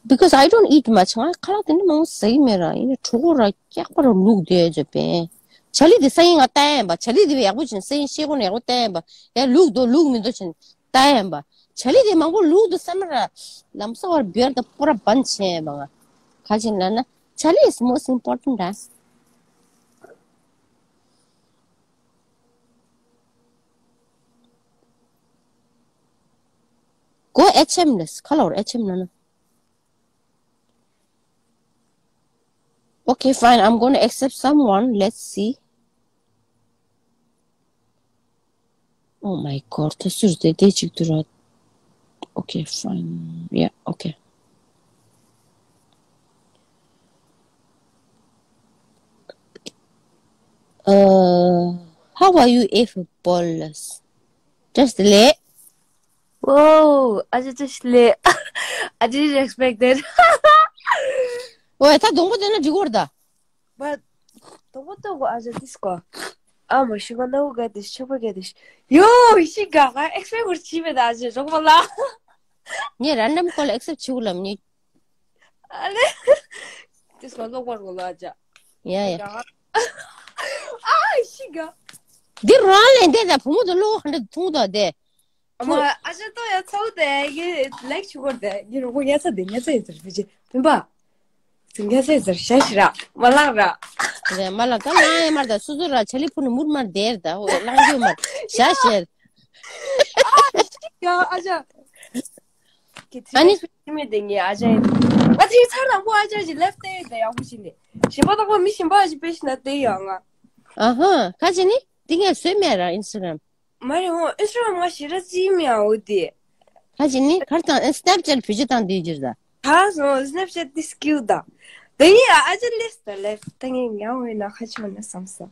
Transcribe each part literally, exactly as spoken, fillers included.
Because I don't eat much. ང་ཁ་ལག་དེ་འདྲ་མང་པོ་ཟ་གི་མེད་ར། ཡིན་ན་གྲོད་ཁོག་ར་སྐྱག་པ་ར་ལུག་དེ་ཡོད་ཅེ་པས། ཆ་ལི་དེ་ས་ཡིན་ང་ལྟ་ཡན་པ། ཆ་ལི་དེ་ཡག་པོ་བྱིན་ས་ཡིན་ཤེས་གོ་ན་ཡག་པོ་ལྟ་ཡན་པ། ཡ་ལུག་དོ་ལུག་མི་དོ་བྱིན་ལྟ་ཡན་པ། ཆ་ལི་དེ་མང་པོ་ལུག་དོ་བསམ་ར། ལམ་སང་བར་བེར་དང་པོ་ར་བན་བྱེད་ཡན་པ་ང་། ག་བྱིན་ལ་ན། ཆ་ལི་is most important, right? Go H M ལས་ཁ་ལོར་H M ལ་ན། Okay, fine. I'm gonna accept someone. Let's see. Oh my God. ད་སུར་དེ་དེ་གཅིག་ཏུ་ར། Okay, fine. Yeah, okay. Uh, how are you, if Paulus? Just late. Whoa, I just, just late. I didn't expect that. ཨོ་ད་སྡོང་པོ་དེ་ན་འགྲིག་གོ་ར་ད། But སྡོང་པོ་ལྟོ་གོ་ཨ་ཅག་this གོ། ཨ་མ་ཤི་ག་ན་འུ་ག་དེ་ཤི་པ་ག་དེ་ཤི། ཡོ་ཤི་ག་ག་expect གོ་ཅི་བེ་ད་ཨ་ཅག་རོགས་པ་ལ། ངས་random call accept བྱེད་གོ་ལམ་ནི། ཨ་ལེ། this གོ་ལོག་པར་གོ་ལ་ཨ་ཅག། Yeah, yeah. ཨ་ཤི་ག་འདི་རང་ལས་འདས་ད་བུ་མོ་དུ་ལོག་ཧ་འདྲ་ཐུང་དོ་དེ། ཨ་མ་ཨ་ཅག་ཏོ་ཡ་ཚའུ་དེ་གི་ལེགས་ཆུ་གོར་དེ་གི་རོགས་པ་ཉལ་ས་དེ་ཉལ་ས་ཡོད་ཚར་བེ་ཅི་མིན་པ། ཙི་ཉལ་ས་ཡོད་ཚར་ཞ་ཞི་ར་མ་ལག་ར། རེད་མ་ལག་ད་ལང་ཡ་མར་ད་སུ་སུ་ར་ཆ་ལི་ཕུ་ནུ་མུར་མར་དེར་ད་ཧོ་ལང་རྒྱུ་མར་ཞ་ཞེར། ཡ་ཨ་ཅག་ཨ་ནི་ཁྱི་མེད་དེ་ངའི་ཨ་ཅག་ཡིན། ང་ཚོའི་ཚར་དང་པོ་ཨ་ཅག་ཅིག་left དེ་དེ་ཡག་པོ་ཞིག་ནས་གཞན་པ་དང་པོ་མི་གཞན་པ་ཞིག་དཔེ་ཞིག་ན་དེ་ཡོང་ང་། ཨ་ཧ་ཁ་ཅི་ནི་དེ་ངས་བཟོས་མེད་ར་Instagram། མ་རེད་ཧོ་ཨིན་སི་ཊ་གྷ་རམ་ང་ཞེ་དྲག་རྩིས་མི་ཡང་འོ་དེ། ཁ་ཅི་ནི་གར་དང་ཨེ་སི་ནེབ་ཅེཊ་བེད་སྤྱོད་བཏང་དེ་ཅིར་ད། ད་སོ་སི་ནེབ་ཅེཊ་དེ་སྐྱིད་ད། དེ་ཡིན་ཨ་ཅག་ལེས་ད་ལེབ་ད་ངས་ཉང་འོས་ན་ཁ་ཆུ་ན་བསམ་ས།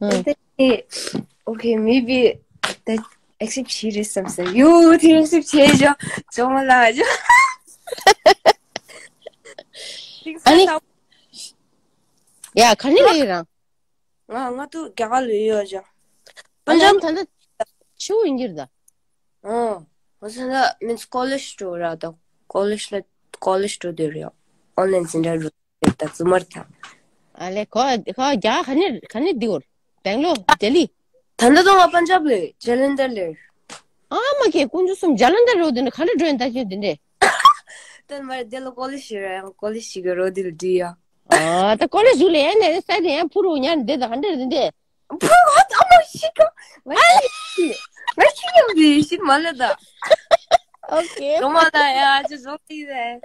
ཨ་དེ་okay, maybe that accept བྱེད་རེད་བསམ་ས། ཡོ་དེ་accept བྱེད་ཅོ་ཅོ་མ་ལ་ཨ་ཅག་ཨ་ནི་ཡ་ག་ནི་ལ་ཡི་རང་། ང་ང་ཏུ་རྒྱ་གར་ལ་ཡོད་ཅོ། ཨ་ལན་ད་ལྟ་ཆུ་ཡིན་གྱིར་ད། ཨོ། ང་ཚོ་ད་མིན་ཀོ་ལེཇ་འགྲོ་ར་ད། ཀོ་ལེཇ་ལ་ཀོ་ལེཇ་འགྲོ་དུས་རེད། ཨོན་ལན་འཛིན་གྲྭ་འགྲོ་དུས་ད་ཙུ་མར་ད། ཨ་ལེ་ཁོ་ཁོ་རྒྱ་གར་ག་ནས་ག་ནས་འདི་བོར། བེང་ལོར། ལྡི་ལི། ད་ལྟ་ད་ང་པན་ཇབ་ལ་ཇ་ལན་དར་ལ། ཨ་མ་ཁྱེད་དཀོན་མཆོག་གསུམ་ཇ་ལན་དར་རོ་དེ་ནས་ག་འདྲ་འགྲོ་ཡིན་ད་ཁྱོད་དེ་འདྲས། ད་མར་དེ་ལ་ཀོ་ལེཇ་ཞིག་ར་ཡང་ཀོ་ལེཇ་ཞིག་གི་རོ་དེ་ལ་འདྲི་ཡ། ཨ་ད་ཀོ་ལེཇ་ཟུག་ལ་ཡང་ནས་ས་དེ་ཡང་ཕུ་རུ་ཉར་འདི་ད་ག་འདྲ་རེད་འདི། ཕུ་རུ་ཨ་མ་ཤི་ཀ་ང་ཤི་ང་ཤི་ཡང་འདི་ཤི་མ་ལ་ད། ཨོ་ཁེ། རོ་མ་ད་ཡ་ཅི་ཟོ་ཏི་རེད།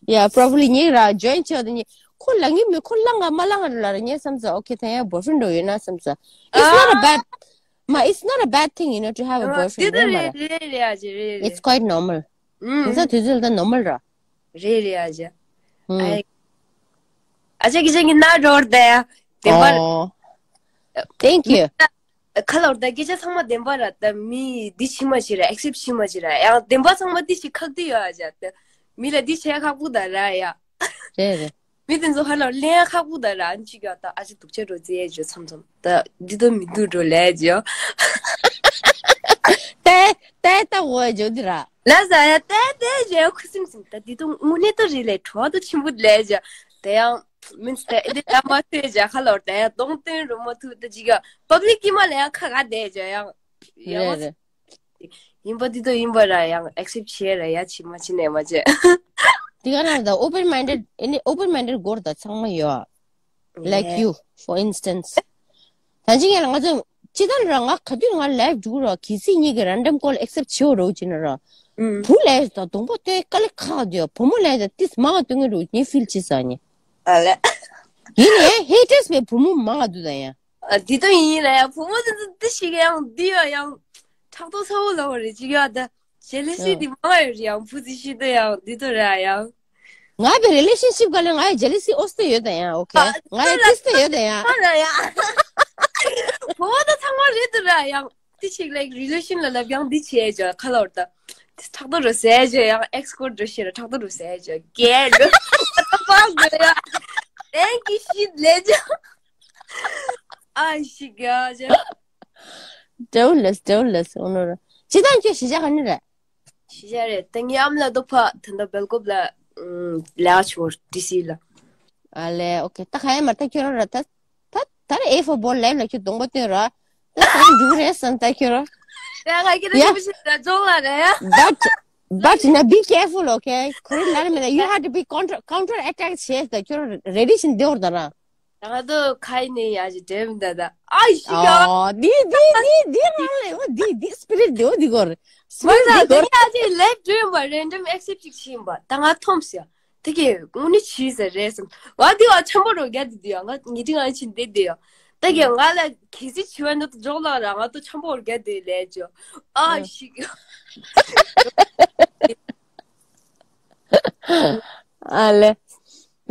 Yeah, probably ཉིག་ར་join ཆོག་དེ་ཉིག་ཁོ་ལ་ངི་མི་ཁོ་ལ་ང་མ་ལ་ང་ར་ལ་ར་ཉེ་བསམ་ས། Okay, ད་ཡང་boyfriend འགྲོ་ཡོད་ན་བསམ་ས། It's not a bad. Ma, it's not a bad thing, you know, to have a boyfriend. དེ་ད་རེད་རེད་རེད་ཨ་ཅེ་རེད་རེད། It's quite normal. དེང་སང་དུས་ཚོད་ད་normal ར། རེད་རེད་ཨ་ཅེ། ཨ་ཅེ་གི་ཅེ་གི་ན་རོར་དེ་དེ་པར། Thank you. ཁ་ལོར་ད་སྐད་ཆ་ཚང་མ་བདེན་པ་ར། ད་མི་འདི་ཕྱི་མ་ཕྱི་ར་accept ཕྱི་མ་ཕྱི་ར་ཡང་བདེན་པ་ཚང་མ་འདི་ཞིག་ཁག་འདི་ཡོད་ཨ་ཅག་ད་མི་ལ་འདི་བྱས་ཁག་པོ་ད་ར་ཡ། རེད་རེད། མི་དེ་ཚོ་ཧ་ལོར་ལེན་ཡ་ཁག་པོ་ད་ར་ཨ་ཅིག་ཡོད་ད་ཨ་ཅག་སྡུག་ཅག་འགྲོ་རྩིས་ཡས་བྱོས་མཚམས་མཚམས་ད་འདི་དོ་མི་འདུག་འགྲོ་ལས་བྱོས། ཏེ་ཏེ་ད་འོ་བྱོས་འདི་ར། ལ་ཟ་ཡ་ཏེ་ཏེ་བྱོས་ཁུ་སིམ་སིམ་ད་འདི་དོ་དངོས་གནས་ད་རེད་ལས་གྲོགས་དོ་ཆེན་པོ་ལས་བྱོས་ད་ཡང་། མིན་སྟེ་ཨེ་འདི་ལ་མ་ཐོས་བྱ་ཁ་ལོར་ད་ཡང་གདོང་སྟོན་རུ་མ་ཐུབ་ད་ཅིག་ཡང་public སྐྱིད་མ་ལ་ཡང་ཁ་ག་བསྡད་བྱ་ཡང་ཡང་རེད་རེད། ཡིན་པ་འདི་དོ་ཡིན་པ་ར་ཡང་accept བྱས་ར་ཡ་ཕྱི་མ་ཕྱི་ནས་མ་བྱས། འདི་ག་ན་ད་open minded ཨེ་ནི་open minded སྐོར་ད་ཚང་མ་ཡོད། Like you, for instance. ད་ཅིག་ཡང་ང་ཚོ་ཅི་ད་ར་ང་ག་དུས་ང་live འགྲོ་ར་གི་སི་གཉིས་ཀྱི་random call accept བྱེད་རོགས་བྱེད་ན་ར། བུ་ལས་ད་གདོང་པ་ཏོའི་དཀའ་ལས་ཁག་དུས་བུ་མོ་ལས་ད་ཏིས་མང་ང་སྟོན་གི་རུ་ངའི་feel བྱེད་ས་ནི། ཨ་ལེ། ཡིན་ནའི་haters བའི་བུ་མོ་མང་ང་འདུག་ད་ཡང་། ཨ་འདི་ལྟ་ཡིན་ཡིན་ལ་ཡང་བུ་མོ་འདི་ཚོ་འདི་ཞིག་ཡང་འདི་ཡང་ཡང་ཕྲག་དོག་ཚ་བོ་ལ་བ་རེད་ཅིག་ཡ་ད་jealousy འདི་མང་ང་ཡོད་རེད་ཡང་བུ་ཚོ་ཤི་ད་ཡང་འདི་ཚོ་རེད་ཡང་། ང་བའི་relationship ག་ལ་ང་ཡི་jealousy ཨོ་སྟེ་ཡོད་ད་ཡང་okay ང་ཡི་ཏིས་ཏེ་ཡོད་ད་ཡང་། ཨ་ལ་ཡང་། བུ་མོ་ད་ཚང་མ་རེད་ད་ར་ཡང་། དེ་ཞིག་like relation ལ་ལབ་ཡང་འདི་བྱས་བྱ་ཁ་ལོར་ད། དེ་ཕྲག་དོག་རུ་ཟས་བྱ་ཡང་ex སྐོར་འགྲོ་ཤེས་ར་ཕྲག་དོག་རུ་ཟས་བྱ་གད་འགྲོ། ད་པང་འགྲོ་ཡ། Thank you shit ལས་བྱ། ཨ་ཞིག་ག་བྱ། Jealous, jealous ཨོ་ནོ་ར། ཅི་ད་ཁྱོད་གཞིས་ཆགས་ག་ནས་རེད། ཤི་ཤ་རེད། ད་ངའི་ཨམ་ལགས་ད་ཕ་ད་ལྟ་སྦེལ་ཀོབ་ལ་ཨམ་ལས་ཀ་བྱེད་ཀྱི་ཡོད་ཌི་སི་ལ། ཨ་ལས། ཨོ་ཁེ། ད་ག་ཡ་མར་ད་ཁྱོད་རང་ར་ད་ད་ད་ར་ཨེ་ཕོར་བྷོལ་ལའིབ་ལ་ཁྱོད་གདོང་པ་སྟོན་ར། ད་སང་འགྲུག་རེད་བསམ་ད་ཁྱོད་ར། ཡ་ང་ཁྱེད་ད་ཡ་ཞིབ་པོ་ཞིག་ད་ཅོག་ལ་རེད་ཡ། But but now be careful, okay? ཁོ་རང་ལ་ར་མེད་ན། you have to be counter counter attack བྱས་ད་ཁྱོད་ར་རེ་ཌི་ཞིག་འདེགས་ར་ད་ར། ད་ང་ཚོ་ཁ་ཡིན་ནས་ཡ་ཞིག་འདྲེམ་ད་ད། ཨ་ཞིག་ཡ། ཨོ་འདི་འདི་འདི་འདི་རང་ལས་འོ་འདི་འདི་སི་པི་རིཊ་འདི་འོ་འདི་གོ་རེད། སི་པི་རིཊ་འདི་གོ་རེད། ཡ་ཅིག་ལེབ་འདྲེམ་པ་རེན་ཌམ་ཨེག་སེབ་ཅིག་བྱིན་པ་ད་ང་ཐོམ་སི་ཡ། ད་གི་དངོས་གནས་བྱིས་ཟེར་རེད་བསམ། ང་འདི་བ་ཆམ་པོ་རོ་རྒྱ་འདི་འདི་ཡ། ང་ཉི་ཁྲི་ང་ཕྱིན་འདི་འདི་ཡ། ད་གི་ང་ལ་གི་སི་བྱིས་པ་འདི་འཇོག་ལ་ར་ང་ཏོ་ཆམ་པོ་རོ་རྒྱ་འདི་ལས་ཅོ། ཨ་ཞིག་ཡ། ཨ་ལས།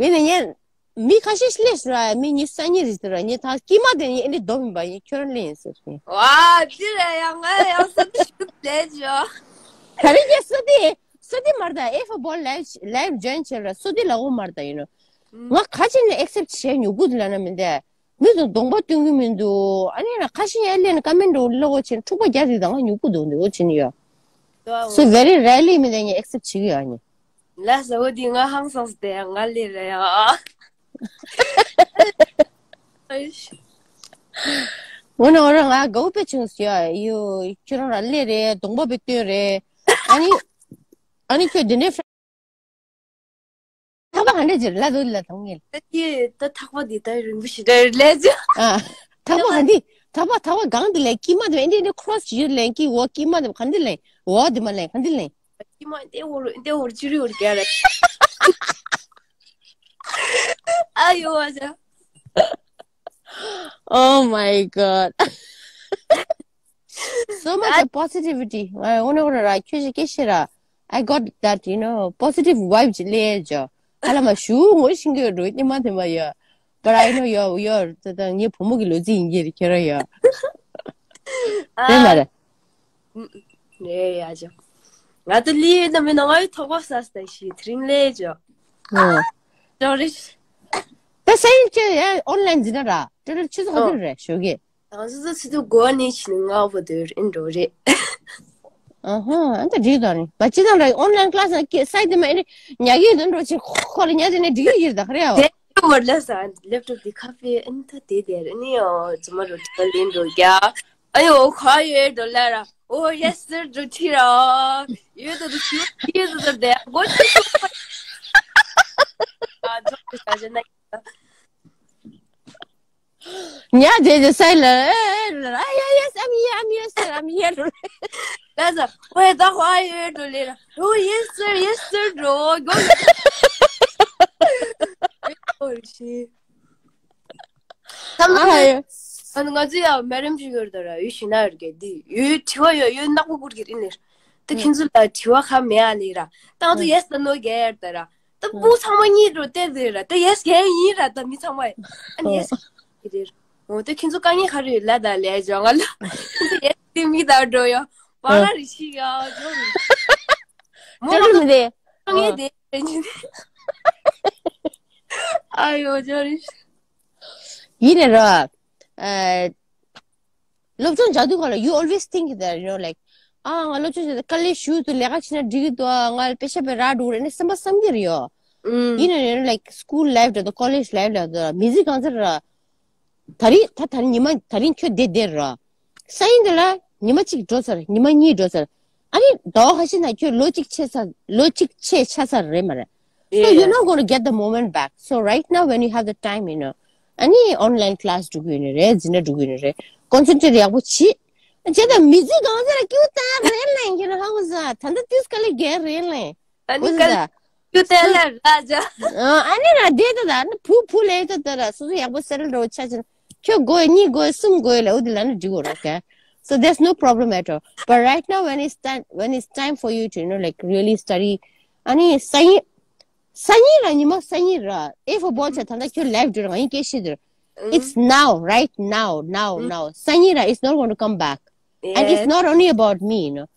མི་ནི་ཉན། མི་ཁ་ཤས་སླེབས་སོང་ར། མི་གཉིས་གསར་རྙིང་རེད་ཟེར་ར། ངས་ད་སྐྱེས་མ་དེ་ནི་ཨེ་འདྲ་རྡོ་མིན་པ་ཡིན། ཁྱོད་རང་ལེན་ཟེར་ཞིང་། ཝ་ཅི་རེད་ཡ། ང་ཡང་སོ་ཏི་ཞུ་ལས་ཇོ། ད་རེས་ཀྱི་སོ་ཏི་སོ་ཏི་མར་ད་ཨེ་ཕོར་བྷོལ་ལའིབ་ལའིབ་ཇོ་ཡིན་བྱས་ར། སོ་ཏི་ལ་འོ་མར་ད་ཡིན་ནོ། ང་ཁ་ཅིག་ནས་ཨེག་སེབ་བྱས་མྱུ་གུ་དེ་ལ་ན་མི་འདས། མི་ཚོ་གདོང་པ་སྟོན་གི་མི་འདུག་ཨ་ནི་ན་ཁ་ཤས་ཡ་ལེན་ཀ་མེན་ཊི་འོ་ལོག་འོ་ཆེན་འཁྲུག་པ་རྒྱག་དེ་ད་ང་མྱུ་གུ་འདུག་འདི་འོ་ཆེན་ཡོད། So very rarely མི་འདས་ངས་ཨེག་སེབ་བྱེད་གི་ཡོད་ཨ་ནི། ལ་ཟ་འོ་དེ་ང་ཧང་སངས་སྟེ་ང་ལེ་ར་ཡ། འོ་ན་འོ་ར་ང་དགའ་བོ་དཔེ་བྱུང་ཟེར་ཡ། ཡོ་ཁྱོད་རང་ར་ལེ་རེད། གདོང་པ་དཔེ་སྟོན་རེད། ཨ་ནི་ཨ་ནི་ཁྱོད་དེ་འདྲའི་ཐག་པ་ག་འདྲ་ཅིག་ལ་དོ་ལ་དང་ངེ། ད་ཀྱི་ད་ཐག་པ་འདི་ད་རིང་པོ་ཞིག་རེད་ལས་ཅི། ཨ། ཐག་པ་ག་འདི་ཐག་པ་ཐག་པ་གང་འདི་ལས་ཀྱི་མ་དེ་འདི་འདི་ཁྲོ་སི་ཡོད་ལན་ཀྱི་འོ་ཀྱི་མ་དེ་ག་འདི་ལན་འོ་དེ་མ་ལན་ག་འདི་ལན། ཀྱི་མ་འདི་འོ་འདི་འོ་ཅི་རི་འོ་རྒྱ་ར། ཨ་ཡོ་ཨ་ཅག Oh my god. So much of positivity. ཨ་འོ་ན་འོ་ར་ར་ཁྱོད་ཞིག་སྐད་ཤེས་ར། I got that, you know, positive vibe ཅིག་ལས་ཇོ། ཁ་ལ་མ་ཞུ་ངོ་ཤིང་གི་རོ་ཉི་མ་དེ་མ་ཡོ། But I know you're, you're, ད་ད་ངའི་བུ་མོ་གི་ལོ་རྒྱུས་ཡིན་གྱི་རེད་ཁྱོད་ར་ཡོ། རེད་མ་རེད། རེད་ཡ་ཇོ། ང་ད་ལི་ཡོད་ན་མེད་ན་ང་ཡོད་ཐོག་པ་ས་སྟ་ཤི་དེ་རིང་ལས་ཇོ། ཨོ། ཇོ་རེད། ད་སེང་ཁྱོད་ཡ་ཨོན་ལན་འཛིན་ན་ར། ཏྲ་ཏྲ་ཆུ་ཚོད་ག་དུས་རེད་ཞོགས་ཀྱི། ང་ཚོ་ཚོ་ཚོ་གོ་ནི་ཕྱི་ནས་ང་བོ་དུ་རིན་འགྲོ་རེད། ཨ་ཧ། ཨ་ད་འགྲིག་དང་ནི་བ་ཅི་དང་ར་ཨོན་ལན་ཀླ་སི་ན་སྐྱེ་སའི་དེ་མ་ཨེ་ཉག་གི་དུ་འགྲོ་ཆེ་ཁོ་ལ་ཉག་དེ་ནས་འགྲིག་ཡིར་ད་ཁ་རེ་ཨོ། དེ་བར་ལ་ས་ལེབ་ཊོབ་དེ་ཁ་ཕེ་ཨན་ད་དེ་དེ་རེད་ནི་ཨོ་ཙུ་མ་རོ་ཏི་ལིན་འགྲོ་རྒྱ། ཨ་ཡོ་ཁ་ཡོད་འགྲོ་ལ་ར། ཨོ་ཡེ་སི་སར་འགྲོ་ཁྲི་ར། ཡོད་དུ་དུ་ཤི་ཡོད་དུ་དུ་དེ་གོ་ཆུ་ཆུ། ཨ་ཛོ་ཏི་ས་ཇ་ན། ཉ་དེ་དེ་སའི་ལ་ཨེ་ཨེ་yes, I'm here, I'm here, sir, I'm here. ལ་ས་ཝེ་ད་ཧ་ཡོད་འགྲོ་ལེ་ར། Oh yes, sir, yes, sir འགྲོ་གོ། ཨོ་ཤི། ཨ་ཧ་ཡ། ཨ་ང་ཚོ་ཡ་མེ་རམ་ཞིག་ཡོད་ད་ར་ཡོད་ཤི་ན་ཡོད་གེ་འདི་ཡོད་དྲི་བ་ཡོད་ཡོད་ནག་པོ་བསྐུར་གི་རིན་ལེ། ད་ཁྱེད་ཚོ་ལ་དྲི་བ་ཁ་མེད་ཨ་ལེ་ར། ད་ང་ཚོ་yes ད་no གེ་ཡར་ད་ར། ད་བུ་ཚང་མ་གཉིས་འགྲོ་བལྟས་ཟེར་ར། ད་yes གན་ཡིན་ར་ད་མི་ཚང་མ་ཡིན། ཨ་ནི་yes གི་རེད། འོ་ད་ཁྱེད་ཚོ་དཀའ་ངལ་ག་རེ་ཡོད་ལ་ད་ལས་ཇོ་ང་ལ། ཁྱེད་ཚོ་yes དེ་མི་ད་འགྲོ་ཡོ། བ་ང་རེ་ཤི་ཡ་ཇོ་རེ། མོ་ལ་མི་དེ། དཀའ་ངལ་དེ་རེ་ཉིན། ཨ་ཡོ་ཇོ་རེ། ཡིན་ནི་ར། ཨ། སློབ་སྦྱོང་བྱ་དུས་སྒང་ལ་you always think that, you know, like, ཨ་ང་སློབ་སྦྱོང་བྱ་དུས་དཀའ་ལས་ཞུ་དུས་ལས་ཀ་བྱེད་ན་འགྲིག་གི་འདུག་ཨ་ང་དཔེ་ཆ་དཔེ་རག་འགྲོ་རེད་ནས་སེམས་པ་བསམ་གྱི་རེད་ཡོ། ཨུམ། ཡིན་ན་ཡང་like school life འདྲ་དང་college life འདྲ་དང་མི་ཚེ་གང་ཚར་ར། ད་རིང་ད་ད་རིང་ཉི་མ་ད་རིང་ཁྱོད་བསྡད་བསྡད་ར། སང་ཉིན་འདི་ལ་ཉི་མ་གཅིག་འགྲོ་ཚར་ཉི་མ་གཉིས་འགྲོ་ཚར། ཨ་ནི་ཟླ་བ་ཁ་ཤས་ན་ཁྱོད་ལོ་གཅིག་ཆད་ཚར་ལོ་གཅིག་ཆད་ཆ་ཚར་རེད་མ་རེད། So you're not going to get the moment back. So right now when you have the time, you know, any online class འགྲོ་གི་ཡོད་ནི་རེད། འཛིན་གྲྭ་འགྲོ་གི་ཡོད་ནི་རེད། concentrate ཡག་པོ་བྱེད། བྱས་ད་མི་ཚེ་གང་ཚེ་ལ་སྐྱིད་པོ་བཏང་རེད་ལེ། ཁྱེད་རང་ཧ་གོ་ས་ད་ལྟ་དུས་དཀའ་ལས་རྒྱག་རེད་ལེ། ཨ་ནི་ག་ལ་ཡུ་ཏན་ལ་ར་ཇ། ཨ་ནི་ར་དེ་ད་ད་ནི་བུ་བུ་ལས་ད་ད་ར་སོ་སོ་ཡག་པོ་སེ་ཊལ་འགྲོ་ཆ་ཆེན། ཁྱོད་དགོས་གཉིས་དགོས་གསུམ་དགོས་ལ་འོ་དེ་ལ་ནི་འགྲིག་གོ་ར། Okay, so there's no problem at all. But right now when it's time, when it's time for you to, you know, like, really study. ཨ་ནི་སང་ཉིན་སང་ཉིན་ར་ཉི་མ་སང་ཉིན་ར་ཨེ་ཕོར་བྷོལ་ཆ་ད་ད་ཁྱོད་ལའིབ་འགྲོ་ར་ང་ཡིན་སྐད་ཤེས་དེར། It's now, right now, now, now. སང་ཉིན་ར it's not going to come back. And it's not only about me, you know.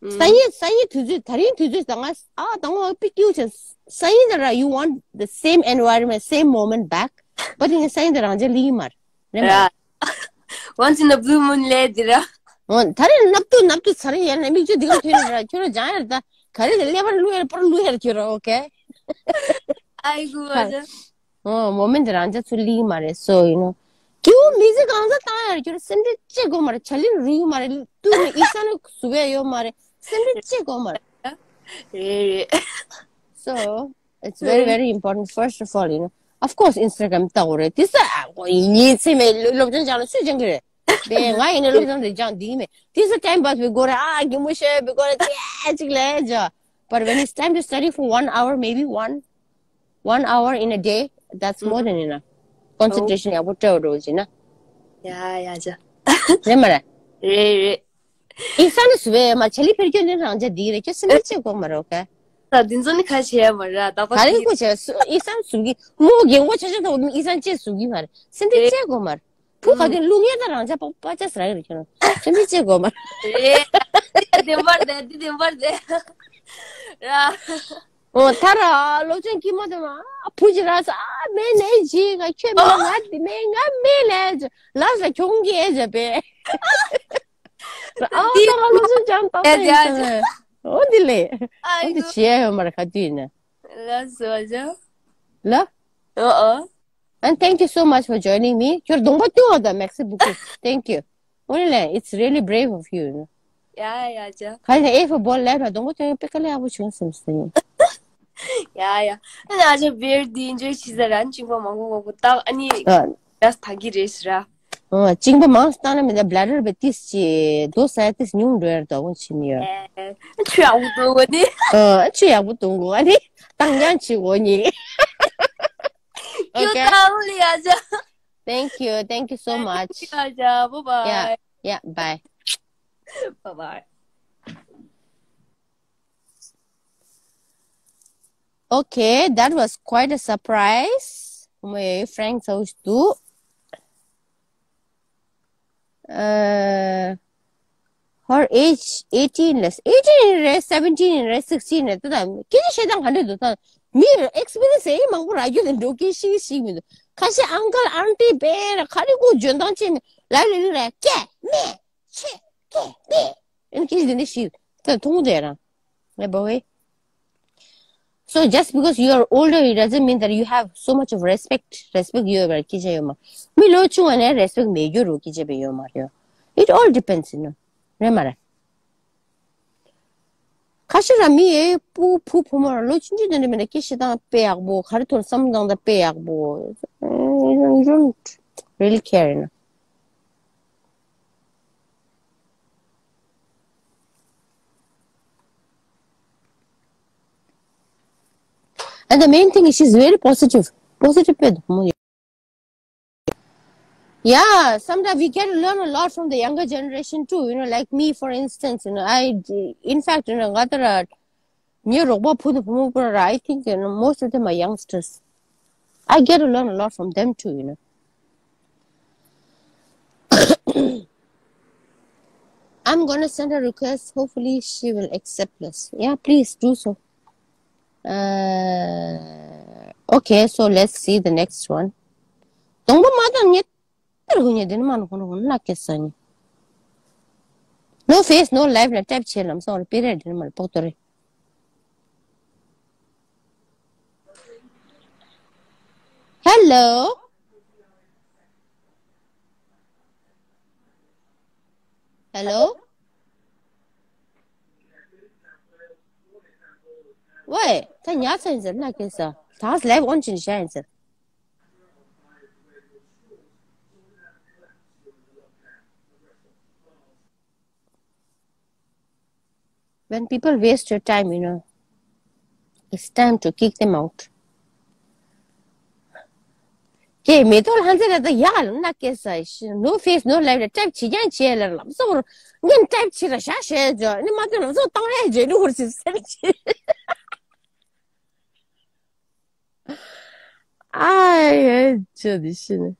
སང་ཉིན་སང་ཉིན་དུས་ཚོད་ད་རིང་དུས་ཚོད་ད་ང་ཨ་ད་ང་པི་ཀིའུ་ཆེ། སང་ཉིན་ད་ར you want the same environment, same moment back. But in སང་ཉིན་ད་རང་ཅག་ལི་མར་རེད་མ། Once in a blue moon ལས་དེ་ར། འོ་ད་རེས་ནབ་ཏུ་ནབ་ཏུ་ཚར་ཡས་ན་མིག་ཆུ་འདི་ག་ཐོན་ར་ཁྱོད་ར་སྦྱང་ཡར་ད་ག་རེ་ལ་ཀླད་པར་བླུག་ཡར་པར་བླུག་ཡར་ཁྱོད་ར་ཨོ་ཀེ། ཨའི་གུ་ཨ་ཅག་འོ་མོ་མེན་ཏེ་རང་ཅག་ཚུར་ལིང་མ་རེད་སོ་ཡིན་ནོ། ཀྱུ་མི་ཟི་གང་ཟ་བཏང་ཡར་ཁྱོད་ར་སེམས་ཁྲལ་ཅེ་གོ་མ་རེད་ཆ་ལིན་རུ་ཡུ་མ་རེད་ཏུ་ནི་ཨི་ས་ནི་སུ་བས་ཡོད་མ་རེད་སེམས་ཁྲལ་ཅེ་གོ་མ་རེད། རེད་རེད། So it's very very important first of all, you know. Of course Instagram ལྟ་དགོས་རེད་དེ་ས་ཨ་ཁོ་ཡིན་ཡིན་ཚེ་མེད་སློབ་སྦྱོང་སྦྱང་ལ་སུས་སྦྱང་གི་རེད། དེ་ང་ཡིན་ན་སློབ་སྦྱོང་དེ་སྦྱང་འདི་མེད་དེ་ས་time pass བི་དགོས་རེད་ཨ་གི་མོ་ཤེས་བི་དགོས་རེད་དེ་ཨ་ཅིག་ལས་ཇ། But when it's time to study for one hour, maybe one one hour in a day, that's more than enough. Concentration ཡག་པོ་སྤྲད་འགྲོ་ཅིག་ན། ཡ་ཡ་ཇ། རེད་མ་རེད། རེད་རེད། ཨི་ས་ནི་སུ་བས་མ་ཆ་ལི་ཕེར་སྐྱོན་ནི་རང་ཅག་འདི་རེད་ཁྱོད་སེམས་ཁྲལ་ཅེ་གོ་མ་རོགས་ཀ། ད་འདི་ཚོ་ནི་ཁ་ཤས་མ་ར་ད་པ་ག་རེ་གོ་བྱས་སུ་ཨི་ས་སུ་གི་མོ་རྒན་གོ་ཆ་ཆ་ད་ཨི་ས་ཅེ་སུ་གི་མ་རེད་སེམས་ཁྲལ་ཅེ་གོ་མ་རེད་བུ་ག་དེ་ལུག་ངེ་ད་རང་ཅག་པ་པ་ཅ་སི་ར་གི་རེད་ཁྱོད་རང་སེམས་ཁྲལ་ཅེ་གོ་མ་རེད། དེ་བདེན་པར་དེ་དེ་བདེན་པར་དེ་ར། ཨོ་ཐ་ར་ལོ་ཆུང་ཀི་མོ་དེ་མ་བུ་ཅི་ར་ས་མེ་ནེ་ཇི་ག་ཁྱོད་མེ་ང་དེ་མེ་ང་མེ་ལས་ལ་ས་ཁྱོང་གི་ཨེ་ཇ་པེ། ཨ་ད་ང་ལོ་ཆུང་ཅང་ཏག་ཏག་ཡིན་ས་ཨོ་དེ་ལེ་ཨོ་དེ་བྱེད་ཡ་ཡོད་མ་རེད་ཁ་དུས་ཡིན་ན། ལ་སོ་ཇ། ལ། ཨོ་ཨོ། And thank you so much for joining me. ཁྱོད་གདོང་པ་བསྟུན་བ་དང་མེག་སི་བུ་ཀུ། Thank you. Only it's really brave of you. ཡ་ཡ་ཅག་ག་ཡིན་ཨེ་ཕ་བོ་ལེབ་ལ་གདོང་པ་བསྟུན་པེ་ཀ་ལེ་ཡག་པོ་བྱུང་སོང་ཟེར། ཡ་ཡ། ཨ་ནི་ཨ་ཅག་བེར་དེ་ཨིན་ཇོའི་བྱེད་ས་ར་ཨ་ནི་གཅིན་པ་མང་པོ་མང་པོ་བཏང་ཨ་ནི་ཡ་ད་གི་རེད་ཟེར་ར། ཨ་གཅིན་པ་མང་སུ་བཏང་ན་མི་ད་བླ་རར་བེ་ཏིས་ཅི་རྡོ་ས་ཡ་ཏིས་ཉུང་འགྲོ་ཡར་དོ་ཆི་མི་ཡོད། ཨ་ཆུ་ཡག་པོ་འདུག་གོ་ནི། ཨ་ཆུ་ཡག་པོ་འདུག་གོ་ཨ་ནི་བཏང་ཡང་ཆི་གོ་ནི། ཡོད་ད་ཨུ་ལི་ཨ་ཅག Thank you. Thank you so much. ཨ་ཅག་བུ་བ། Yeah. Yeah. Bye. Bye bye. Okay, that was quite a surprise. My friends house too. Uh, her age eighteen less. eighteen in race, seventeen in race, sixteen in race. Kini she dang hundred do ta. Mi experience e mang ra yu den do ki shi shi mi do. Ka shi uncle auntie be ra ka ri ku jun dang chi mi. La li li ra ke me che ke me. En ki din shi. Ta thung de ra. Ne bo we. So just because you are older, it doesn't mean that you have so much of respect. Respect you over ki je yo ma. Mi lo chu ne respect me yo ro ki je be yo ma yo. It all depends, you know. Re ma re. ཁ་ཤས་ར་མི་ཡེ་སྤུ་བུ་བུ་མོ་ར་ལོ་ཆུང་ཆུང་དེ་འདྲ་མེད་ན་སྐད་ཆ་བཏང་དཔེ་ཡག་པོ་ག་རེ་ཐོར་བསམ་བཏང་ད་དཔེ་ཡག་པོ། You don't really care, you know. And the main thing is she's very positive. Positive དཔེ་འདུག་མོ། Yeah, sometimes we get to learn a lot from the younger generation too. You know, like me, for instance, you know, I, in fact, you know, ང་ད་ར་ངའི་རོགས་པ་བུ་དང་བུ་མོ་པོ་ར། I think, you know, most of them are youngsters. I get to learn a lot from them too, you know. I'm gonna send a request. Hopefully, she will accept this. Yeah, please do so. Uh, okay, so let's see the next one. གདོང་པ་མ་བཏང་ངས་ཏར་ཧུ་ཉེ་དེ་ནི་མ་ནི་ཧུ་ནི་ཧུ་ནི་ལ་ཀེ་ས་ཉི། No face, no life ལ་ཊེབ་བྱེད་ལམ་སང་རེ་པེ་རེ་དེ་ནི་མ་ནི་པོག་ཏོ་རེ། Hello? Hello? ཝེ། ད་ཉལ་ཚར་ཡིན་ཟེར་ན་ཁེ་ས། ད་ལའེབ་ཨོན་ཅིན་བཞག་ཡིན་ཟེར། When people waste your time, you know, it's time to kick them out. ཀྱེ་མེ་ཏོག་ལྷ་མཛེས་ལ་ད་ཡག་ལ་ན་ཀེ་ས་ཤི། No face, no life ལ་ཊེབ་བྱེད་ཀྱང་བྱེད་ལ་ལམ་སོགས་རུ་ངན་ཊེབ་བྱེད་ལ་བཞག་བྱས་ཇོ་ནི་མ་ཏོ་ལམ་སོགས་བཏང་རེ་ཇེ་ནི་ཧུར་ཅིག་སེམས་ཅི། ཨ་ཡེ་ཇོ་དི་ཤི་ནི།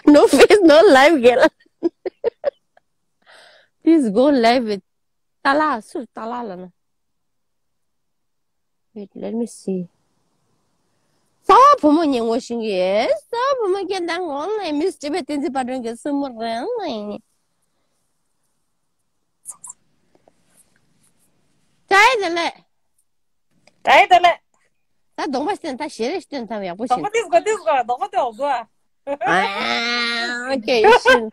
No face, no life གེ་ལ། Please go live with ཏཱ་ལ། སུ་ཏཱ་ལ་ལ་ན། Wait, let me see. གསར་བ་བུ་མོ་ངས་ངོ་ཤེས་ཀྱི་ཡོད། གསར་བ་བུ་མོ་ཁྱེད་ད་ངོ་ལ་མིས་སྤྱི་པའི་བསྟན་འཛིན་པ་སྒྲོན་གྱི་སྲུ་མོ་རང་ལ་ཡིན། བཀྲ་ཤིས་བདེ་ལེགས། བཀྲ་ཤིས་བདེ་ལེགས། ད་གདོང་པ་སྟོན། ད་ཞལ་རས་སྟོན་ཐབས་ཡག་པོ་བྱེད། གདོང་པ་ཏིས་གོ་ཏིས་གོ་གདོང་པ་ཏིས་འོག་གོ། ཨ། ཨོ་ཁེ། ཤིན།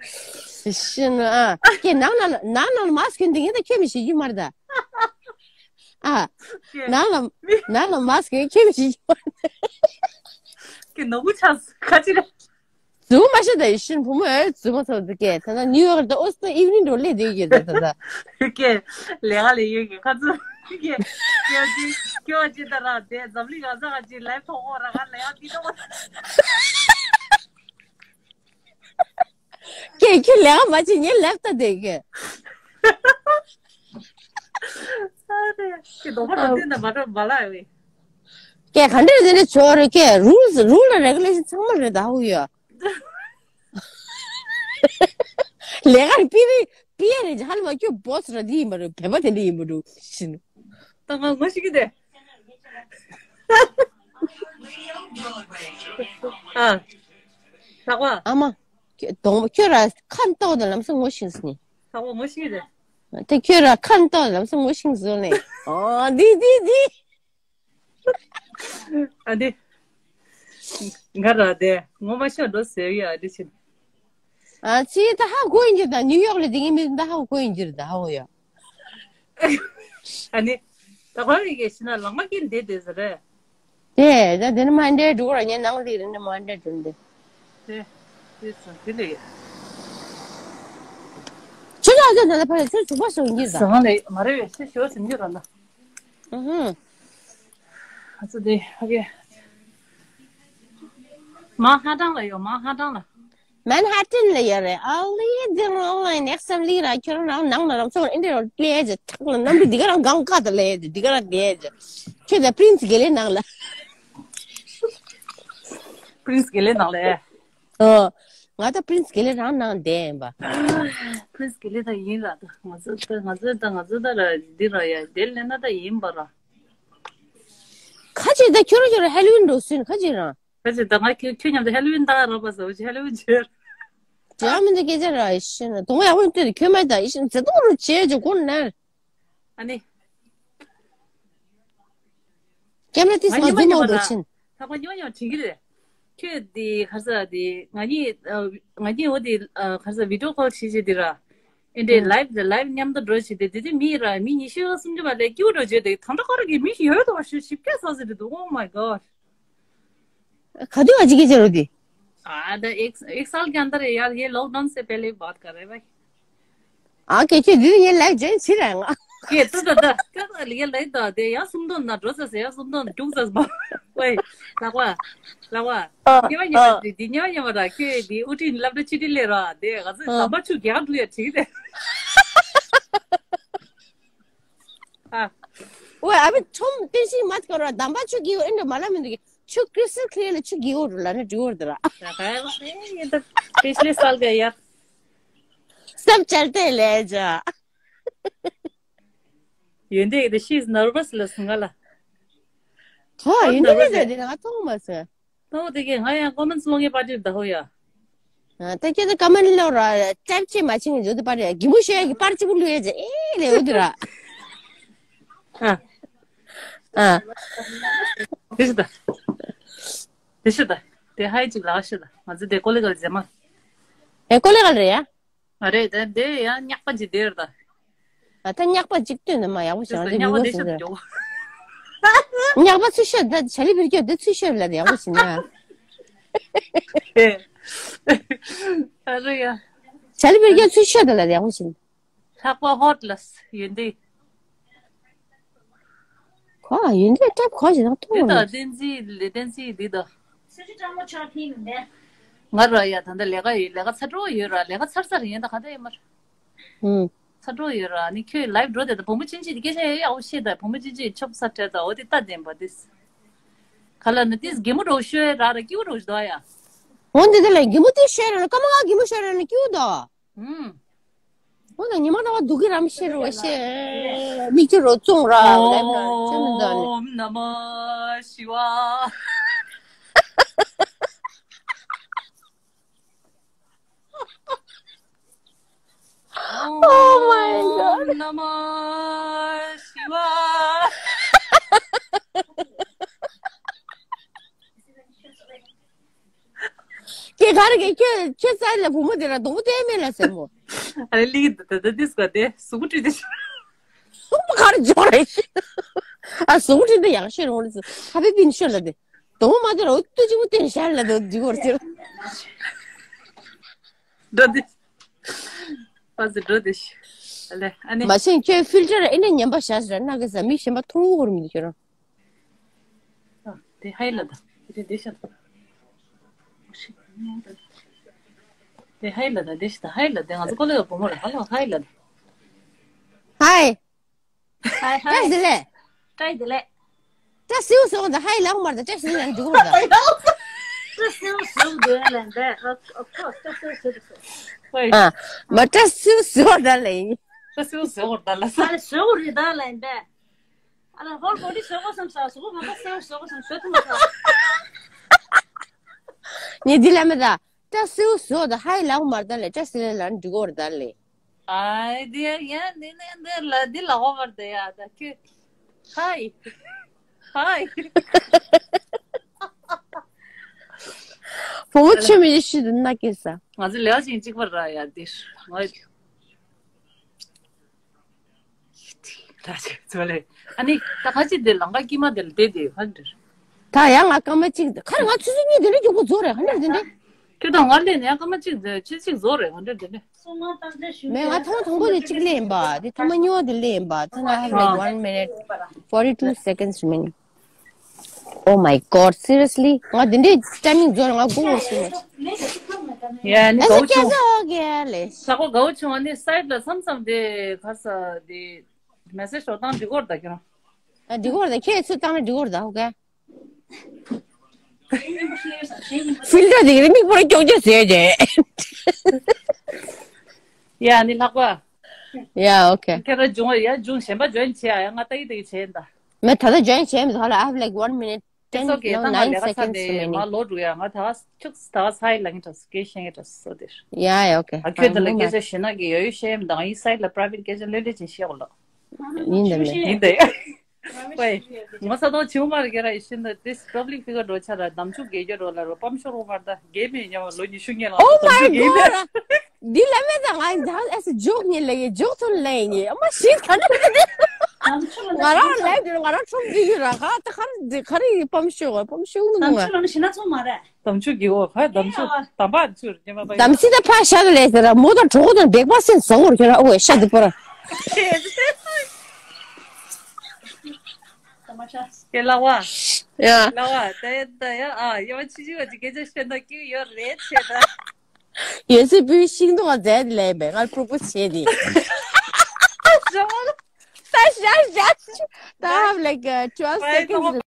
ཤིན། ཨ་ཁེ། ནང་ན་ནང་ན་མཱ་སི་ཀི་འདི་ངས་ད་ཁྱོད་མི་ཤེས་རྒྱུ་མ་རེད་ད། ཨ། ནང་ལ་ནང་ལ་མཱ་སི་ཀི་ཁྱོད་མི་ཤེས་རྒྱུ་མ་རེད། ཁེ་ནོར་བུ་ཆགས་ཁ་ཅིག་རེད། རྫུན་མ་བཤད་ད། ཡེ་ཤེས་བུ་མོ་ཨེ་རྫུན་མ་ཚོ་འདི་སྐད་ད་ད་ནིའུ་ཡོག་ད་ཨོ་སི་ཏོ་ཨིབ་ནིང་འགྲོ་ལས་འདི་ཡོད་ད་ད་ད། ཀེ་ལས་ཀ་ལས་ཡོད་ཀྱི་ཁ་ཚུ་ཀེ་ཀེ་ཅི་ཀེ་ཅི་ད་ར་དེ་འཛམ་གླིང་ག་ས་ག་ཅི་ལེབ་ཐོག་ཁོ་ར་ག་ལས་ཀ་འདི་ད་བ། ཀེ་ཁྱོད་ལས་ཀ་མ་བྱེད་ངས་ལེབ་ད་དེ་ཀེ། ཀེ་དོག་པ་ར་དེ་ན་མ་ར་མ་ལ་ཡོད། ཀེ་ག་འདྲ་དེ་འདྲ་ཆོག་རེད་ཀེ། རུལ་རུལ་ལ་རེ་གུ་ལེ་ཤན་ཚང་མ་རེད་ད་ཧུ་ཡོད། ལས་ཀར་པི་རི་པི་ཡ་རེ་ཇ་ཧ་ལ་མ་ཁྱོད་བོ་སི་ར་འདི་ཡིན་པ་རུ་བེ་བ་དེ་འདྲ་ཡིན་པ་རུ་ཤིན། ད་ང་ངོ་ཤེས་ཀྱི་དེ། ཨ། ལྷག་པ། ཨ་མ། ཁྱོད་གདོང་ཁྱོད་ར་ཁ་མཐོ་དང་ལམ་སང་ངོ་ཤེས་ནི། ལྷག་པ་ངོ་ཤེས་ཀྱི་དེ། དེ་ཁྱོད་ར་ཁ་མཐོ་དང་ལམ་སང་ངོ་ཤེས་ཟོ་ནི། ཨོ་འདི་འདི་འདི། ཨ་འདི། ང་ར་དེ་ངོ་མ་ཤོར་འགྲོ་ཟེར་ཡ་འདི་ཕྱིན། ཨ་ཙི་ད་ཧ་གོ་ཡིན་གྱི་ད། ནིའུ་ཡོག་ལ་དེ་གི་མི་ད་ཧ་གོ་ཡིན་གྱི་ད་ཧ་གོ་ཡ། ཨ་ནི་ད་ག་རེ་གི་ཕྱིན་ན་ལང་མ་ཀིན་དེ་དེ་ཟེར་རེད། དེ་ད་དེ་ནི་མ་འདྲེ་འགྲོ་ར་ཉན་ནང་ལི་རེ་ནི་མ་འདྲེ་འགྲོ་འདི། དེ་དེ་ཚོ་དེ་ལས། ཁྱོད་ལ་ཨ་ཙི་ད་ད་ཕ་ལ་ཚོད་ཚུགས་པ་སོང་གྱི་ད། ཟང་ལས་མ་རེད་བས་ཤི་ཤོར་ཟིན་གྱི་ར་ལ། ཨུ་ཧུ། ཨ་ཙི་དེ་ཨ་ཀེ། མ་ཧ་ཏང་ལ་ཡོད། མ་ཧ་ཏང་ལ། མན་ཧ་ཏན་ལ་ཡོད་རེད། ཨ་ལི་དེ་རང་ལ་ནེག་སམ་ལི་ར་ཁྱོད་རང་ནང་ལ་རང་ཚོ་ཨིན་དེ་རང་ལས་ཀྱི་ཐག་ལ་གནམ་གྲུ་འདི་ག་རང་གང་ག་ད་ལས་ཀྱི་འདི་ག་རང་ལས་ཀྱི་ཁྱོད་ད་པྲིན་སི་དགེ་ལེགས་ནང་ལ། པྲིན་སི་དགེ་ལེགས་ནང་ལ། ཨོ། ང་ད་པྲིན་སི་དགེ་ལེགས་རང་ནང་བསྡད་ཡིན་པ། པྲིན་སི་དགེ་ལེགས་ད་ཡིན་ར་ད་ང་ཚོ་ད་ང་ཚོ་ད་ང་ཚོ་ད་ར་འདི་ར་ཡ་དེ་ལས་ན་ད་ཡིན་པ་ར། ཁ་ཅིག་ད་ཁྱོད་རང་ཁྱོད་རང་ཧེ་ལོ་ཝིན་འགྲོ་སུན་ཁ་ཅིག་རང་། ཁ་ཅིག་ད་ང་ཁྱོད་ཁྱོད་མཉམ་དུ་ཧེ་ལོ་ཝིན་ད་ར་བ་ཟ་བ་ཅི་ཧེ་ལོ་ཝིན་ཇེར། ཇ་མི་འདི་སྐད་ཆ་ར་ཤི་ན་དུང་ཡག་པོ་འདི་ཁྱོད་མ་ད་ཡི་ཤི་ན་ཛེ་ཏོ་རུ་བྱེད་ཅོ་གོ་ནར། ཨ་ནི། ཀེམ་ར་ཏིས་ང་ཉི་མ་ཉི་མ་ཉི་མ་ད་ཕྱིན། ཐག་པ་ཉོ་ཉོ་བྱེད་ཀྱི་རེད། ཁྱོད་འདི་ཁ་ས་འདི་ང་གཉིས་ང་གཉིས་འོ་འདི་ཁ་ས་བི་ཌི་ཡོ་ཁོལ་བྱེད་བྱེད་འདི་ར། ཨེ་འདྲའི་ལའིབ་ལའིབ་མཉམ་དུ་འགྲོ་བྱེད་དེ་འདི་འདི་མི་ར་མི་ཉི་ཤུ་སུམ་ཅུ་བ་ལས་སྐྱིད་པོ་འགྲོ་བྱེད་དེ་ད་ལྟ་ཁོ་ར་གི་མི་ཞིག་ཡོད་དོ་ཞུ་ཞིབ་སྐད་ས་ཟེར་འདུག Oh my god། कदू आज की जरूरत है? आधा एक एक साल के अंदर है यार, ये लॉकडाउन से पहले बात कर रहे हैं भाई। हाँ, क्या क्या दीदी ये लाइव ज्वाइन सी रहा है। ये तो तो तो ये लाइव तो दे यार, सुन दो ना, ड्रेस से यार, सुन दो ना, क्यों सस बा। वही लगवा लगवा। ये मैं ये दी न्या ये वाला के दी उठी लबड़े चिटी ले रहा दे गज तबा छु क्या दु ये ठीक है। हाँ। ओए अभी तुम टेंशन मत करो, दम्बा छु की इन माला में ཆུ་ཀྲིས་ཊལ་ཀླིར་ལ་ཆུ་རྒྱས་པོ་རུ་ལ་ནི་འགྲིག་པོ་རེད་ད་ར། ये तो पिछले साल का यार। सब चलते ले जा। ཡོན་ཏན་དེ་she's nervous ལ་སུ་ང་ལ། ཧོ་ཡོན་ཏན་དེ་དེ་ང་མཐོང་མ་སོང་། ཏོ་དེ་གས་ང་ཡང་ཀོ་མེན་ཊི་ལོང་གི་པར་ཊི་ད་ཧོ་ཡ། ད་ཁྱེད་ཚོ་ཀོ་མེན་ཊི་ལོ་ར་ཊེབ་ཆེ་མ་ཆེ་ངས་བཟོ་དེ་པར་ཊི་གི་མོ་ཤོད་ཡ་གི་པར་ཊི་པུ་ལུ་ཡ་ཅེ་ཨེ་ལེ་འོ་དེ་ར། ཨ། ཨ། དེ་ཤི་ད། དེ་ཤི་ད། དེ་ཧའི་ཅིག་ལགས་ཤི་ད། ང་ཚོ་དེ་ཀོ་ལི་གལ་རྗེས་མ། ཨེ་ཀོ་ལི་གལ་རེད་ཡ། ཨ་རེད་དེ་དེ་ཡང་ཉག་པ་ཅིག་དེར་ད། ཨ་ད་ཉག་པ་ཅིག་སྟོན་ནས་མ་ཡག་པོ་བྱུང་དེ་ཉག་པ་མི་དེ་ཤི་ད་ཟེར་མགྱོགས། ཉག་པ་ཚུར་ཤོད་ད་བྱ་ལི་བིར་སྐྱོད་དེ་ཚུར་ཤོད་ལ་ཡག་པོ་བྱུང་ན། ཨ་རེད་ཡ། བྱ་ལི་བིར་སྐྱོད་ཚུར་ཤོད་ད་ལ་ཡག་པོ་བྱུང་། ལྷག་པ་ཧོ་ཊི་ལས་ཡོན་ཏན། ཁོ་ཡོན་ཏན་ཊེབ་ཁོ་ཞིག་དང་འདི་ཐུག་དང་བསྟན་འཛིན་ལས་བསྟན་འཛིན་འདི་དང་། ང་ར་ཡ་ད་ལྟ་ལས་ཀ་ཡོད་ལས་ཀ་ཚར་འགྲོ་ཡོད་ར་ལས་ཀ་ཚར་ཚར་ཡིན་ད་ག་འདྲ་ཡིན་མར། ཨུམ། ཚར་འགྲོ་ཡོད་ར་ནི་ཁྱོད་ལའིབ་འགྲོ་དེ་ད་བུ་མོ་ཆུང་ཆུང་དེ་སྐད་ཆ་ཡག་པོ་བཤད་ད་བུ་མོ་ཆུང་ཆུང་ཆོབ་ས་བྲལ་ད་འོ་དེ་ལྟ་བདེན་པ་དེ། ག་ལ་ནི་དེ་གད་མོ་འགྲོ་ཤོད་ར་ར་སྐྱིད་པོ་འགྲོ་ཞིག་ད་ཡ། འོ་འདི་དེ་ལ་གད་མོ་དེ་ཤོད་ར་ནི་ཀ་མ་ང་གད་མོ་ཤོད་ར་ནི་སྐྱིད་པོ་ད། ཨུམ། འོ་ན་ཉི་མ་ར་བ་སྡུག་གི་རམ་ཤེས་རོ་ཤེས། མིག་ཆུ་རོ་བཙོང་ར་ལེབ་ན་ཅི་མི་འདོད་ནི། ཨོམ་ན་མ་ཤི་ཝ། Oh my god. ཨོཾ་ནམོ་ཤི་ཝ། ཁྱེད་ག་རེ་གི་ཁྱོད་ཁྱོད་སའི་ལ་བུ་མོ་དེ་ལ་སྡོང་པོ་བསྟན་མེད་ལ་ཟེར་མོ། ཨ་རེ་ལིག་ད་ད་ད་དིས་ག་དེ་གཟུགས་པོ་བཀྲུས་ཏེ། གཟུགས་པོ་ག་རེ་འཇོག་རེད། ཨ་གཟུགས་པོ་བཀྲུས་ཏེ་ཡག་ཤོས་རོང་ལ་ཟེར་ཧ་པི་པིན་ཤོད་ལ་དེ། སྡོང་པོ་མ་དེ་ལ་འོ་ཏུ་ཅིག་པོ་བསྟན་ཤར་ལ་དེ་འཇུག་བར་ཟེར། འགྲོ་དེ། ཨ་ཟེར་འགྲོ་དེ། ཨ་ལེ་ཨ་ནི། མ་ཤེས་ཁྱོད་ཕིལ་ཊར་ཨེ་ནས་ཉན་པ་བཞག་ཟེར་ན་གི་ཟ་མི་གཞན་པ་མཐོང་གི་ཧོར་མི་འདུག་ཁྱོད་རང་། དེ་ཧའི་ལ་ད། དེ་དེ་ཤ། དེ་ཧའི་ལ་ད་དེ་ཤ་ད་ཧའི་ལ་དེ་ང་ཚོ་ཀོ་ལེ་བ་བུ་མོ་རེད་ཧ་ལོ་ཧའི་ལ་ད། ཧའི། ཧའི་ཧའི། བཀྲ་ཤིས་བདེ་ལེགས། བཀྲ་ཤིས་བདེ་ལེགས། བཀྲ་ཤིས་བཟང་ད་ཧའི་ལགས་མར་ད་བཀྲ་ཤིས་ལན་འགྲིག་གོ་ད། བཀྲ་ཤིས་བཟང་དེ་ལན་ད། Of course བཀྲ་ཤིས་བཟང་དེ། ཨ། མ་བཀྲ་ཤིས་བཟང་ད་ལན། བཀྲ་ཤིས་བཟང་ད་ལ་ས། ཨ་ལ་བཟང་རེད་ད་ལན་ད། ཨ་ལ་ཧོར་གོ་ལི་ཤོག་གོ་སམ་ས་སུ་གོ་ང་པ་སེ་ཤོག་གོ་སམ་ཤོ་ཐུ་མ་ས། ཉེ་འདི་ལ་མེ་ད་བཀྲ་ཤིས་བཟོ་ད་ཧའི་ལའོ་མར་ད་ལེ་བཀྲ་ཤིས་ལེ་ལ་འགྲིག་གོ་ར་ད་ལེ། ཨའི་འདི་ཡ་འདི་ནི་འདི་ལ་འདི་ལ་ཧོ་མར་ད་ཡ་ད་ཁྱོད་ཧའི་ཧའི། བུ་མོ་ཆེ་མི་ཤི་དུ་ན་ཀེ་ས། ང་ཚོ་ལེའོ་ཅིང་གཅིག་པ་ར་ཡ་འདི་ང་། ར་ཆེ་ཚོ་ལེ། ཨ་ནི་ད་ཁ་ཅིག་དེ་ལང་ཀ་ཀི་མ་དེ་ལ་བསྡད་དེ་ཧ་འདིར། ད་ཡང་ང་སྐར་མ་གཅིག་ཁར་ང་ཆུ་ཚོད་གཉིས་དེ་ལས་མགྱོགས་པོ་རྫོགས་རེད་ཧ་འདིར་དེ་འདྲ། ཁྱོད་དང་ང་ལས་ནས་ཡང་སྐར་མ་གཅིག་ཆུ་ཚོད་གཅིག་རྫོགས་རེད་ཧ་འདིར་དེ་འདྲ། མེད་ང་ཐོག་མ་དང་པོ་དེ་གཅིག་ལས་ཡིན་པ་དེ་ཐོག་མ་གཉིས་པ་དེ་ལས་ཡིན་པ་ད་ང་ཧ་ལས་one minute forty two seconds remaining. Oh my god, seriously? ང་འདི་འདྲའི་ཊའི་མིང་རྫོགས་ང་དགོངས་པ་ཞུ་མ། ཡ་ནི་གའུ་ཆུང་། ལགས་སོ་དགའ་བོ་བྱུང་བ་ནི་སའིཌ་ལ་མཚམས་མཚམས་དེ་ག་ས་དེ་མེ་སེ་ཇི་ཞོག་བཏང་འགྲིག་གོ་ར་ད་ཁྱེད་རང་། ཨ་འགྲིག་གོ་ར་ད་ཁྱེད་ཚུར་བཏང་ན་འགྲིག་གོ་ར་ད་ཧོ་ཀེ། ཕིལ་ཊར་དེ་གི་མིག་པོ་ར་ཀྱོག་ཀྱོག་ཟེར་རྗེས། ཡ་ནི་ལྷག་པ། ཡ་ཨོ་ཀེ། ཁྱེད་རང་འབྱུང་བ་ཡ་འབྱུང་གཞན་པ་འཇོན་བྱེད་ཨ་ཡ་ང་ལྟ་ཡི་ལྟ་ཡི་བྱེད་ཡིན་ད། མེད་ད་ལྟ་join བྱས་མེད་ད་ལ། I have like one minute ten, it's okay. No, ད་ང་nine ལས་ཀ་ཚར seconds ནས remaining. མ་ལོག་འགྲོ་ཡ། ང་ད་ཁྱུག་ད་ཚ་ཡི་ལ་ངི་དྲ་སུ་སྐད་བཤད་ངི་དྲ་སུ་དེར། Yeah, yeah, okay. ཨ་ཁྱོད་དེ་ལ་སྐད་ཆ་བཤད་ན་གི་ཡོད་ཡོད་བཤད་མི་འདུག་ང་ཡི་སའི་ལ་private སྐད་ཆ་ལྷོད་ལྷོད་ཅིག་བཤད་འོ་ལོ། ཡིན་དེ་མེད། ཡིན་དེ། ཝེ། ངོ་ས་དོང་ཆུང་མར་གེ་ར་ཡི་ཤིན་ད་this public figure འགྲོ་ཆ་ར་ནམ་ཆུ་གེ་གེ་འགྲོ་ལ་རོ་པམ་ཤོར་འོ་མར་ད་གེ་མེད་ཉམ་ལོ་ཉི་ཤུ་ངེ་ལ། Oh my god. འདི་ལ་མེད་ད་ང་ད་ཨེ་སི་ཇོག་ཉེ་ལེ་ཇོག་ཐོན་ལེ་ཉེ་ཨ་མ་ཤི་ཁ་ན། ང་རང་ལེབ་དུ་ང་རང་ཁྲོམ་དུ་ཡོད་ར་ག་ད་ཁར་འདི་ཁ་རི་པམ་ཤོག་པམ་ཤོག་ནུ་ང་། ནམ་ཆུ་ལ་ཤི་ན་ཚོ་མ་རེད། དམ་ཆུ་གི་འོ་ཁ་དམ་ཆུ་དམ་པ་ཆུར་ཉེ་མ་པ་དམ་སྲི་ད་ཕ་ཤ་ད་ལེ་ཟེར་ར་མོ་ད་གྲོགས་དང་བེག་པ་སེན་ཟ་འོར་ཁྱོད་ར་ཨོ་ཤ་དུ་པོ་ར། ཀེ་ལ་བ། ཡ། ལ་བ་ད་ཡ་ད་ཡ་ཨ་ཡ་བ་ཆི་ཆི་བ་ཅི་སྐད་ཆ་བཤད་ན་སྐྱིད་ཡོད་རེད་ཆེ་ད། ཡོད་སྲིད་བུའི་ཤིང་སྡོང་ང་མཛད་ལས་པས་ང་པོ་པོ་བྱས་ཏེ། ད་ཤ་ཤ་ད་like uh, twelve seconds.